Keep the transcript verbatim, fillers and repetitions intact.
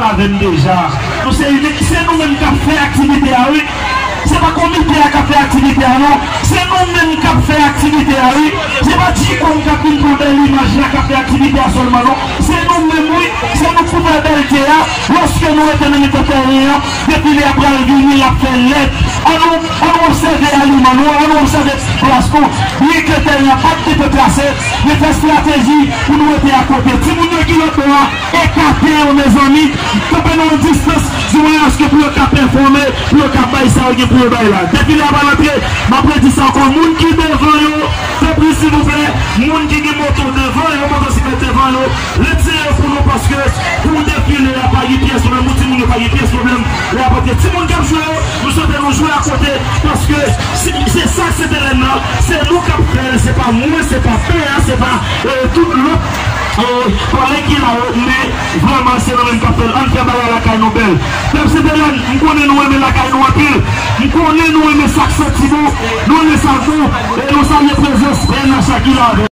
Avè m deja. Nou se inik, se nou menm k ap fè aktivite a, wi. Se pa komite a k ap fè aktivite a, non. Se nou menm k ap fè aktivite a, wi. Se pa Djikonm k ap vin pran bèl imaj la k ap fè aktivite a sèlman, non. Se nou menm, wi. Se nou k pou fè bèlte a. Lòske nou rete nan mitan tèren an, defile a pral vini, l ap fè lèd. An nou, an nou obsève aliman nou, an nou obsève plas nou. Byenke tèren an pa t deplase, men fè estrateji pou nou rete akote. Timoun yo ki lòt bò a, ekate yo, mezanmi. Kanpe nan yon distans, di mwen èske pou yo ka pèfòme, pou yo ka bay sa yo gen pou yo bay la. Defile a pral antre, m ap redi sa ankò, moun ki devan yo, tanpri, silvouplè, moun ki gen moto devan yo, motosiklèt devan yo, retire yo pou nou, paske pou defile a pa gen pyès pwoblèm, pou timoun yo pa gen pyès pwoblèm. Lè a pa gen timoun k ap jwe yo, nou swete nou jwe akote, paske se, se sa k Sentèlèn nan, se nou k ap fè l, se pa mwen, se pa pè a, se pa, eh, tout lòt, eh, kòlèg ki la yo, men vrèman se nou menm k ap fè l. Ann fè bagay lakay nou bèl. Pèp Sentèlèn, m konnen nou renmen lakay nou anpil. M konnen nou renmen sa k santi bon, nou renmen sa k bon, e nou salye prezans pè Nacha ki la avè